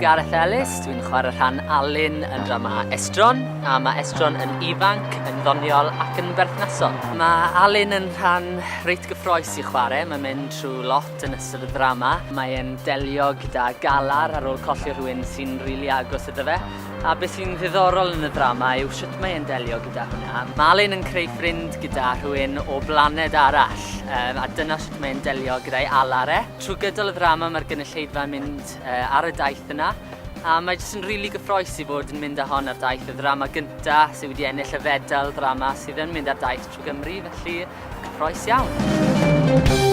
Gareth Ellis, dwi'n chwarae rhan Alun yn drama Estron, a mae Estron yn ifanc, yn ddoniol ac yn berthnasol. Mae Alun yn rhan reit gyffroes i chwarae, mae'n mynd trwy lot yn ystod y ddrama. Mae'n delio gyda galar ar ôl colli rhywun sy'n rili really agos iddo fe, a beth sy'n ddiddorol yn y ddrama yw sut mae'n delio gyda hwnna. Mae Alun yn creu ffrind gyda rhywun o blaned arall, a dyna sut mae'n delio gyda'i alar e. Trwy gydol y ddrama mae'r gynulleidfa yn mynd ar y daith yna a mae jyst yn rili gyffroes i fod yn mynd â hon ar daith y ddrama gynta sydd wedi ennill y fedal ddrama sydd yn mynd ar daith trwy Gymru, felly cyffroes iawn.